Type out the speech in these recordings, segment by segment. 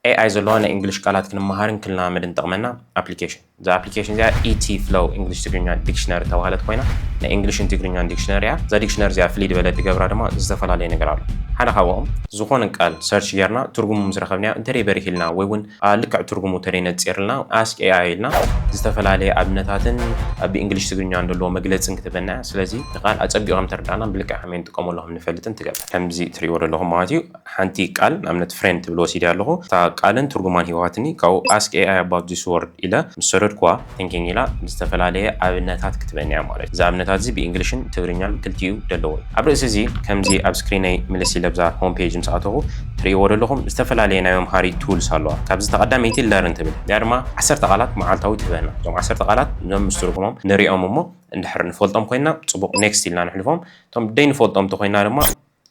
ኤኣይ ዘለዋ ናይ እንግሊሽ ቃላት ክንመሃርን ክንለማመድን ትጠቕመና ኣፕሊኬሽን። እዛ ኣፕሊኬሽን እዚኣ ኢቲ ፍሎው እንግሊሽ ትግርኛ ዲክሽነሪ ተባሃለት ኮይና፣ ናይ እንግሊሽን ትግርኛን ዲክሽነሪ እያ። እዛ ዲክሽነሪ እዚኣ ፍልይ ዝበለ ትገብራ ድማ ዝተፈላለየ ነገር ኣሎ። ሓደ ካብኦም ዝኾነ ቃል ሰርች ጌርና ትርጉሙ ምስ ረኸብናዮ እንተደይ በሪህልና ወይ እውን ልክዕ ትርጉሙ ተደይ ነፂርልና ኣስክ ኤኣይ ኢልና ዝተፈላለየ ኣብነታትን ብእንግሊሽ ትግርኛ እንደለዎ መግለፅን ክትበና እያ። ስለዚ ንቃል ኣፀቢቑ ከም ተረዳእና ብልክዕ ከመይ ንጥቀመሉ ከም ንፈልጥን ትገብር። ከምዚ ትሪእዎ ዘለኹም ማለት እዩ። ሓንቲ ቃል ንኣብነት ፍሬንድ ትብል ወሲደ ኣለኹ። እታ ቃልን ትርጉማን ሂዋትኒ ካብኡ ask A I about this word ኢለ ምስ ሰደድኩዋ ቲንኪንግ ኢላ ዝተፈላለየ ኣብነታት ክትበኒ እያ ማለት እዩ። እዚ ኣብነታት እዚ ብእንግሊሽን ትግርኛን ክልቲኡ ዘለዎ እዩ። ኣብ ርእሲ እዚ ከምዚ ኣብ ስክሪነይ ምልስ ኢለ ብዛ ሆም ፔጅ ምስ ኣተኹ ትርእይዎ ዘለኹም ዝተፈላለየ ናይ መምሃሪ ቱልስ ኣለዋ። ካብዚ ተቐዳመይቲ ለርን ትብል እዚኣ ድማ ዓሰርተ ቃላት መዓልታዊ ትህበና። እዞም ዓሰርተ ቃላት እዞም ምስ ትርጉሞም ንሪኦም እሞ እንድሕር ንፈልጦም ኮይና ፅቡቕ ኔክስት ኢልና ንሕልፎም። እቶም ደይ ንፈልጦም እንተኮይና ድማ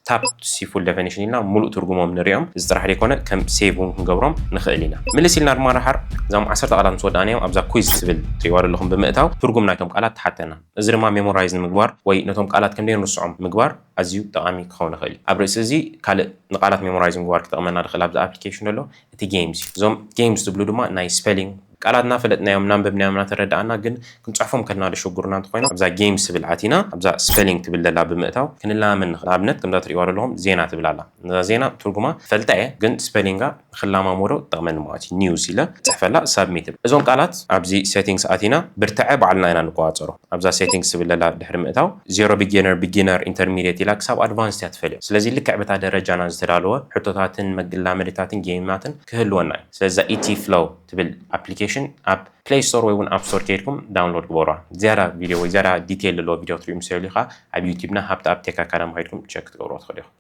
ታፕ ሲ ፉል ዴፊኒሽን ኢልና ሙሉእ ትርጉሞም ንሪኦም። እዚ ጥራሕ ዘይኮነ ከም ሴቭ እውን ክንገብሮም ንኽእል ኢና። ምልስ ኢልና ድማ ደሓር እዞም ዓሰርተ ቃላት ምስ ወዳእናዮም ኣብዛ ኩዝ ትብል ትሪእዋ ዘለኹም ብምእታው ትርጉም ናይቶም ቃላት ትሓተና። እዚ ድማ ሜሞራይዝ ንምግባር ወይ ነቶም ቃላት ከም ዘይንርስዖም ምግባር ኣዝዩ ጠቓሚ ክኸውን ይኽእል እዩ። ኣብ ርእሲ እዚ ካልእ ንቃላት ሜሞራይዝ ምግባር ክጠቕመና ዝኽእል ኣብዚ ኣፕሊኬሽን ዘሎ እቲ ጌምስ እዩ። እዞም ጌምስ ዝብሉ ድማ ናይ ስፔሊንግ ቃላት እናፈለጥናዮም እናንበብናዮም እናተረዳእና ግን ክንፅሕፎም ከልና ዘሸግሩና እንተኮይኖም ኣብዛ ጌምስ ትብል ኣቲና ኣብዛ ስፔሊንግ ትብል ዘላ ብምእታው ክንለማመድ ንኽእል። ንኣብነት ከምዛ ትሪእዋ ዘለኹም ዜና ትብል ኣላ። ነዛ ዜና ትርጉማ ፈልጣ እየ ግን ስፔሊንጋ ንኽለማመዶ ትጠቕመኒ ማለት እዩ። ኒውስ ኢለ ፅሕፈላ ሳብሚት ትብል። እዞም ቃላት ኣብዚ ሴቲንግስ ኣቲና ብርትዐ ባዕልና ኢና ንቆፃፀሮ። ኣብዛ ሴቲንግስ ትብል ዘላ ድሕሪ ምእታው ዜሮ ቢጊነር፣ ቢጊነር፣ ኢንተርሚዲየት ኢላ ክሳብ ኣድቫንስድ እያ ትፈልዮ። ስለዚ ልክዕ በታ ደረጃና ዝተዳለወ ሕቶታትን መላመድታትን ጌማትን ክህልወና እዩ። ስለዚ እዛ ኢቲ ፍሎው ትብል ኣፕሊኬሽን ኣብ ፕሌይ ስቶር ወይ እውን ኣፕ ስቶር ከይድኩም ዳውንሎድ ግበሩዋ። ዝያዳ ቪድዮ ወይ ዝያዳ ዲቴይል ዘለዎ ቪድዮ ክትሪኡ ምስ ደሊኻ ኣብ ዩቲዩብና ሃብተኣብ ቴክ ኣካዳሚ ከይድኩም ቸክ ክትገብርዎ ትኽእሉ ኢኹም።